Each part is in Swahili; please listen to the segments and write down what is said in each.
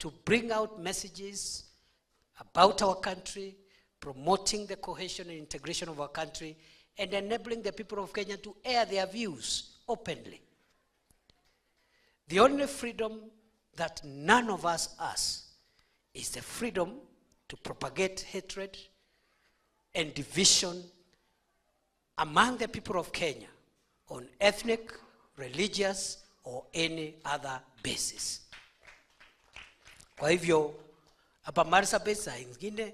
to bring out messages about our country, promoting the cohesion and integration of our country, and enabling the people of Kenya to air their views openly. The only freedom that none of us has is the freedom to propagate hatred and division among the people of Kenya on ethnic, religious, or any other basis. Kwa hivyo hapa Marsabit saa ingine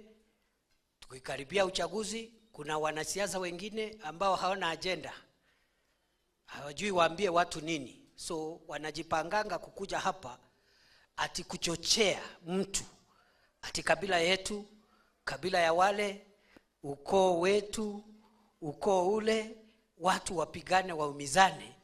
tukikaribia uchaguzi, kuna wanasiasa wengine ambao hawana agenda, hawajui waambie watu nini, so wanajipanganga kukuja hapa ati kuchochea mtu ati kabila yetu, kabila ya wale, ukoo wetu, ukoo ule, watu wapigane, waumizane,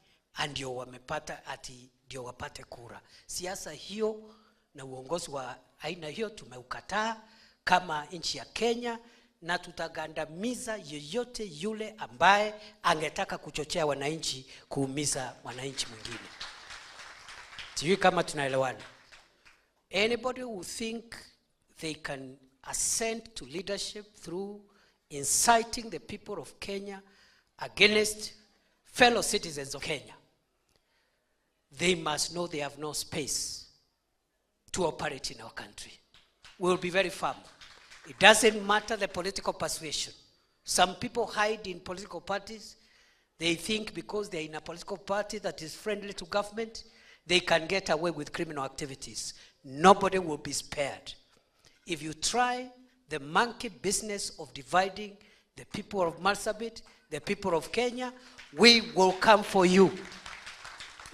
ndio wamepata ati ndio wapate kura. Siasa hiyo na uongozi wa aina hiyo tumeukataa kama nchi ya Kenya, na tutagandamiza yeyote yule ambaye angetaka kuchochea wananchi kuumiza wananchi mwingine. Sijui kama tunaelewana. Anybody who think they can ascend to leadership through inciting the people of Kenya against fellow citizens of Kenya, they must know they have no space to operate in our country. We will be very firm. It doesn't matter the political persuasion. Some people hide in political parties. They think because they're in a political party that is friendly to government, they can get away with criminal activities. Nobody will be spared. If you try the monkey business of dividing the people of Marsabit, the people of Kenya, we will come for you.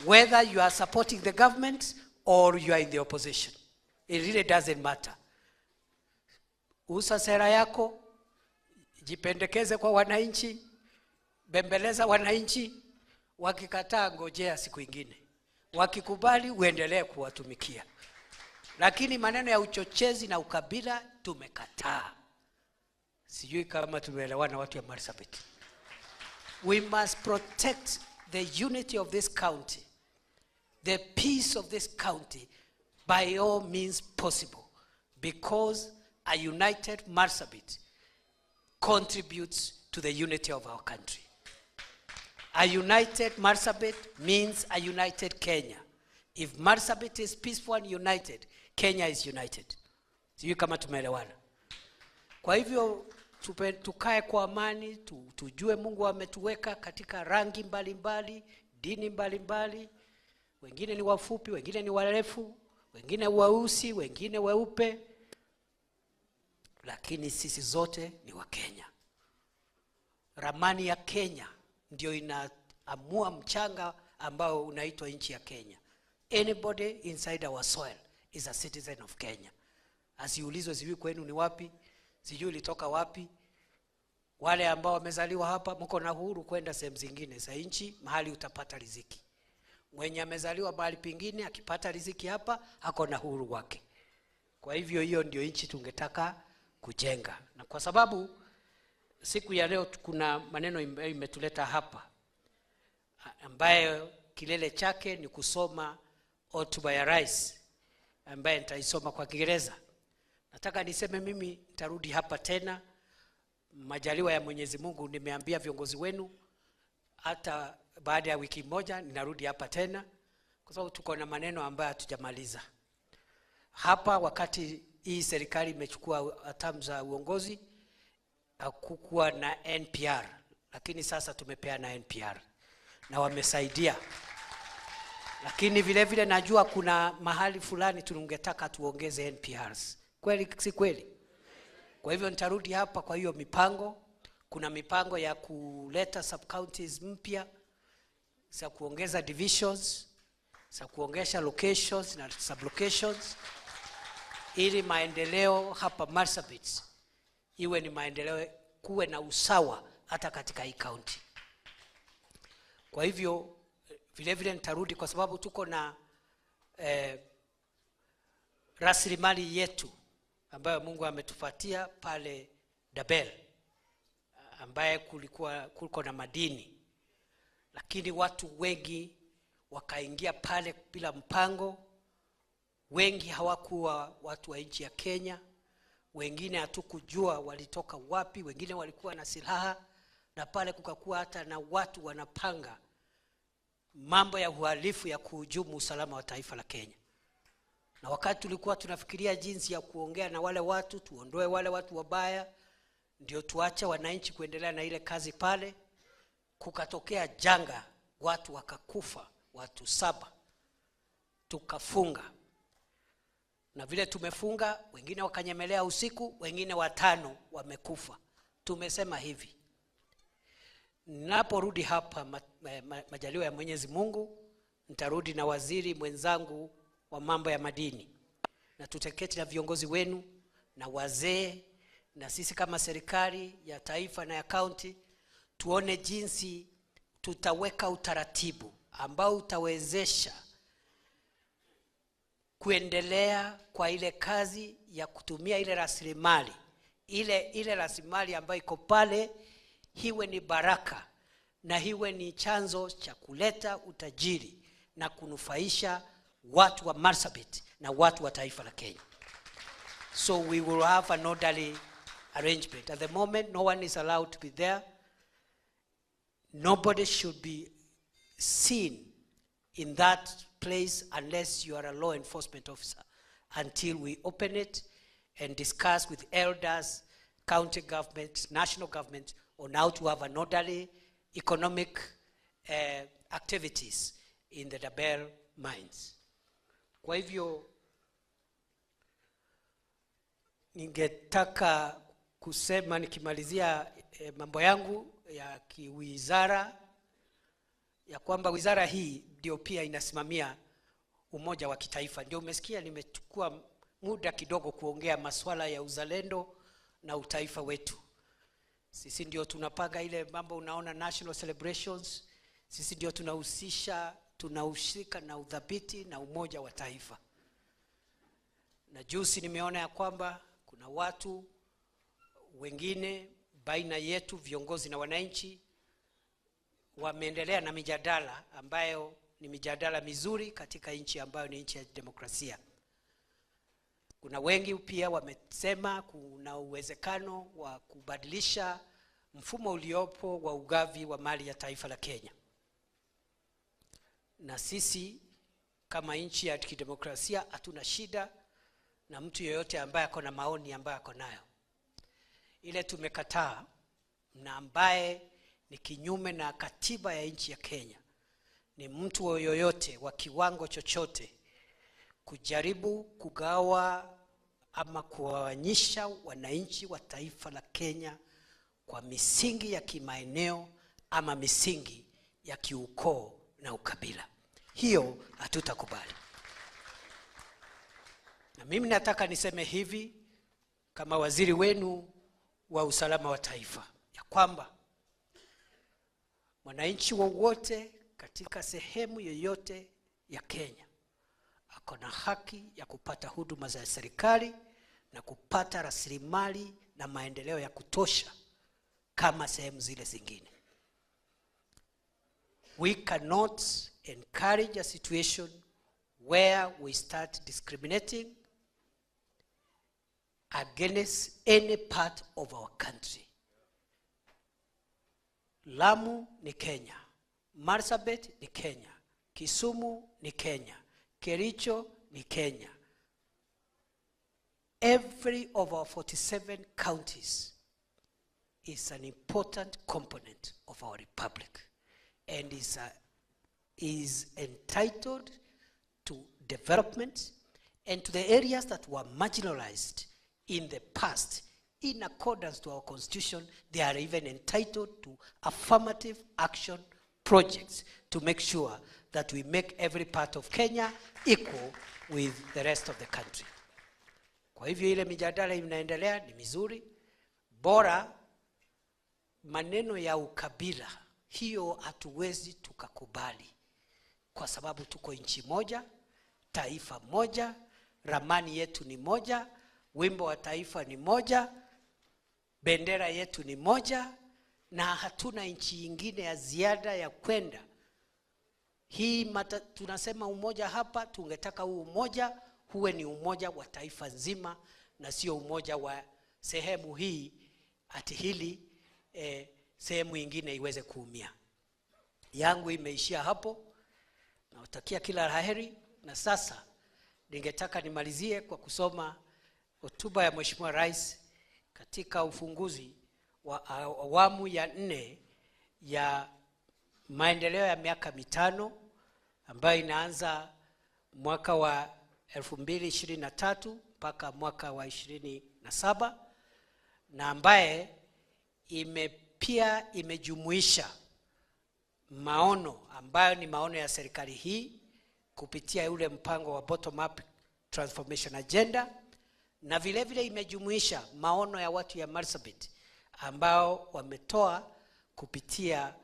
Whether you are supporting the government or you are in the opposition. It really doesn't matter. Uza sera yako, jipendekeze kwa wananchi, bembeleza wananchi, wakikataa ngojea siku ingine. Wakikubali uendelee kuwatumikia. Lakini maneno ya uchochezi na ukabila tumekataa. Sijui kama tumeelewana watu ya Marsabit. We must protect the unity of this county, the peace of this county by all means possible, because a united Marsabit contributes to the unity of our country. A united Marsabit means a united Kenya. If Marsabit is peaceful and united, Kenya is united. Sijui kama tumeelewana. Kwa hivyo tukae kwa amani, tujue Mungu ametuweka katika rangi mbalimbali, dini mbalimbali. Wengine ni wafupi, wengine ni warefu, wengine weusi, wengine weupe. Lakini sisi zote ni wa Kenya. Ramani ya Kenya ndio inaamua mchanga ambao unaitwa nchi ya Kenya. Anybody inside our soil is a citizen of Kenya. Asiulizwe sijui kwenu ni wapi, sijui ulitoka wapi. Wale ambao wamezaliwa hapa mko na uhuru kwenda sehemu zingine za nchi mahali utapata riziki. Mwenye amezaliwa mahali pengine akipata riziki hapa ako na uhuru wake. Kwa hivyo hiyo ndio nchi tungetaka kujenga. Na kwa sababu siku ya leo kuna maneno imetuleta hapa ambayo kilele chake ni kusoma hotuba ya rais ambaye nitaisoma kwa Kiingereza. Nataka niseme mimi nitarudi hapa tena majaliwa ya Mwenyezi Mungu. Nimeambia viongozi wenu hata baada ya wiki moja ninarudi hapa tena kwa sababu tuko na maneno ambayo hatujamaliza. Hapa wakati hii serikali imechukua hatamu za uongozi hakukuwa na NPR, lakini sasa tumepeana NPR na wamesaidia. Lakini vile vile najua kuna mahali fulani tungetaka tuongeze NPRs. Kweli si kweli? Kwa hivyo nitarudi hapa kwa hiyo mipango. Kuna mipango ya kuleta sub-counties mpya, za kuongeza divisions, za kuongeza locations na sub-locations, ili maendeleo hapa Marsabit iwe ni maendeleo, kuwe na usawa hata katika hii county. Kwa hivyo vile vile nitarudi kwa sababu tuko na rasilimali yetu ambayo Mungu ametupatia pale Dabel, ambaye kulikuwa na madini, lakini watu wengi wakaingia pale bila mpango, Wengi hawakuwa watu wa nchi ya Kenya, wengine hatukujua walitoka wapi, wengine walikuwa na silaha, na pale kukakuwa hata na watu wanapanga mambo ya uhalifu ya kuhujumu usalama wa taifa la Kenya. Na wakati tulikuwa tunafikiria jinsi ya kuongea na wale watu, tuondoe wale watu wabaya, ndio tuache wananchi kuendelea na ile kazi pale, kukatokea janga, watu wakakufa, watu 7. Tukafunga. Na vile tumefunga, wengine wakanyemelea usiku, wengine 5 wamekufa. Tumesema hivi, ninaporudi hapa majaliwa ya Mwenyezi Mungu, nitarudi na waziri mwenzangu wa mambo ya madini, na tutaketi na viongozi wenu na wazee na sisi kama serikali ya taifa na ya county, tuone jinsi tutaweka utaratibu ambao utawezesha kuendelea kwa ile kazi ya kutumia ile rasilimali, ile rasilimali ambayo iko pale, hiwe ni baraka na hiwe ni chanzo cha kuleta utajiri na kunufaisha watu wa Marsabit na watu wa taifa la Kenya. So we will have an orderly arrangement. At the moment, no one is allowed to be there. Nobody should be seen in that place unless you are a law enforcement officer, until we open it and discuss with elders, county government, national government on how to have an orderly economic activities in the Dabel mines. Kwa hivyo ningetaka kusema nikimalizia mambo yangu ya kiwizara, ya kwamba wizara hii ndio pia inasimamia umoja wa kitaifa. Ndio umesikia nimechukua muda kidogo kuongea masuala ya uzalendo na utaifa wetu. Sisi ndio tunapanga ile mambo unaona national celebrations. Sisi ndio tunahusika na udhabiti na umoja wa taifa. Na juzi nimeona ya kwamba kuna watu wengine baina yetu viongozi na wananchi wameendelea na mijadala ambayo ni mijadala mizuri katika nchi ambayo ni nchi ya demokrasia. Kuna wengi pia wamesema kuna uwezekano wa kubadilisha mfumo uliopo wa ugavi wa mali ya taifa la Kenya. Na sisi kama nchi ya kidemokrasia hatuna shida na mtu yeyote ambaye ako na maoni ambayo ako nayo. Ile tumekataa na ambaye ni kinyume na katiba ya nchi ya Kenya ni mtu yoyote wa kiwango chochote kujaribu kugawa ama kuwanyisha wananchi wa taifa la Kenya kwa misingi ya kimaeneo ama misingi ya kiukoo na ukabila. Hiyo hatutakubali. Na mimi nataka niseme hivi kama waziri wenu wa usalama wa taifa, ya kwamba mwananchi wowote katika sehemu yoyote ya Kenya ako na haki ya kupata huduma za serikali na kupata rasilimali na maendeleo ya kutosha kama sehemu zile zingine. We cannot encourage a situation where we start discriminating against any part of our country. Lamu ni Kenya, Marsabit ni Kenya, Kisumu ni Kenya, Kericho ni Kenya. Every of our 47 counties is an important component of our republic and is entitled to development and to the areas that were marginalized in the past. In accordance to our constitution, they are even entitled to affirmative action projects to make sure that we make every part of Kenya equal with the rest of the country. Kwa hivyo ile mijadala inaendelea ni mizuri, bora maneno ya ukabila hiyo hatuwezi tukakubali, kwa sababu tuko nchi moja, taifa moja, ramani yetu ni moja, wimbo wa taifa ni moja, bendera yetu ni moja, na hatuna nchi nyingine ya ziada ya kwenda. Hii tunasema umoja hapa, tungetaka huu umoja huwe ni umoja wa taifa nzima na sio umoja wa sehemu hii ati hili sehemu ingine iweze kuumia. Yangu imeishia hapo. Nawatakia kila la heri, na sasa ningetaka nimalizie kwa kusoma hotuba ya Mheshimiwa Rais katika ufunguzi wa awamu ya 4 ya maendeleo ya miaka 5 ambayo inaanza mwaka wa 2023 mpaka mwaka wa 27, na ambaye pia imejumuisha maono ambayo ni maono ya serikali hii kupitia ule mpango wa bottom up transformation agenda, na vile vile imejumuisha maono ya watu ya Marsabit ambao wametoa kupitia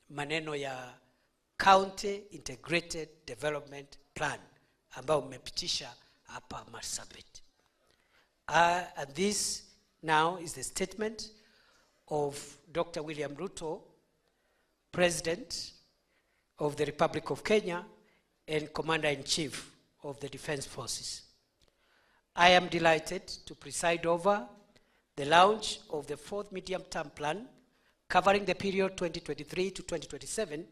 maneno ya County Integrated Development Plan ambao umepitisha hapa Marsabit. And this now is the statement of Dr. William Ruto, President of the Republic of Kenya and Commander-in-Chief of the Defense Forces. I am delighted to preside over the launch of the 4th medium-term plan covering the period 2023 to 2027